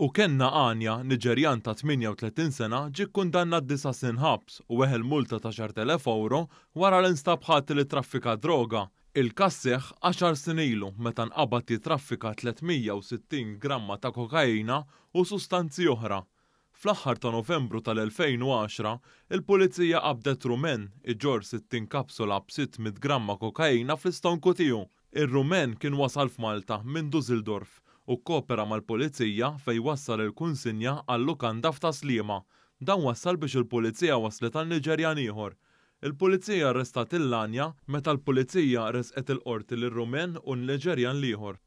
Ukenna Anja, Niġerjan ta' 38 sena, ġie kkundannat disa' snin ħabs u weħel multa ta' 10,000 ewro wara li nstab ħati li ttraffika droga. Il-każ seħħ għaxar snin ilu meta nqabad jittraffika 360 gramma ta' kokaina u sustanzi oħra. Fl-aħħar ta' Novembru tal-2010, il-Pulizija qabdet Rumen iġorr 60 kapsula b'600 gramma kokaina fl-istonku tiegħu. Ir-Rumen kien wasal f'Malta minn Dusseldorf u kkopera mal-Pulizija fejn wassal il-kunsinja għal lukanda f'Tas-Sliema. Dan wassal biex il-Pulizija waslet għal Niġerjan ieħor. Il-Pulizija arrestat lil Anja meta l-Pulizija ressqet il-Qorti lir-Rumen u n-Niġerjan l-ieħor.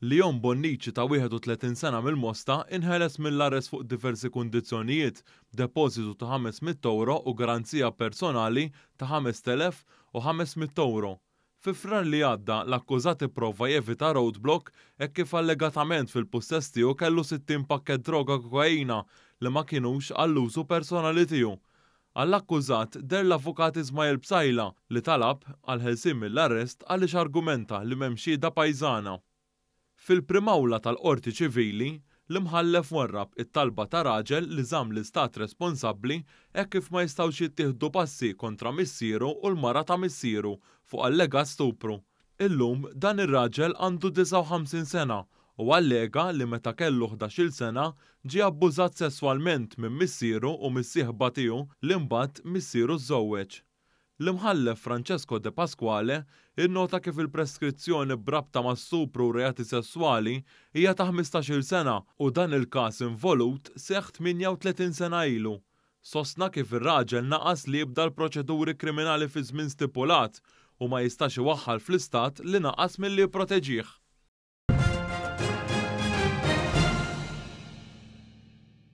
Leon Bonnici ta' 31 sena mill-Mosta inħeles mill-arrest fuq diversi kundizzjonijiet b'depożitu ta' 500 ewro u garanzija personali ta' 5,500 ewro. Fi Frar li għadda, l-akkużat ipprova jevita roadblock hekk kif allegatament fil-pussess tiegħu kellu 60 pakkett droga kokaina li ma kinux għall-użu personali tiegħu. Għall-akkużat deher l-Avukat Ismael Psaila li talab għall-ħelsien mill-arrest għaliex argumenta li m'hemm xhieda pajżana. Fil-Prim'Awla tal-Qorti Ċivili, l-Imħallef warrab it-talba ta' raġel li żamm l-Istat responsabbli hekk kif ma jistgħux jittieħdu passi kontra missieru u l-mara ta' missieru fuq allegat stupru. Illum dan ir-raġel għandu 59 sena u allega li meta kellu 11-il sena ġie abbużat sesswalment minn missieru u mis-sieħba tiegħu li mbagħad missieru żżewweġ. L-Imħallef Francesco Depasquale innota kif il-preskrizzjoni b'rabta ma' stupru u reati sesswali hija ta' 15-il sena u dan il-każ involut seħħ 38 sena ilu. Sostna kif ir-raġel naqas li jibda l-proċeduri kriminali fi żmien stipulat u ma jistax iwaħħal fl-istat li naqas milli jipproteġih.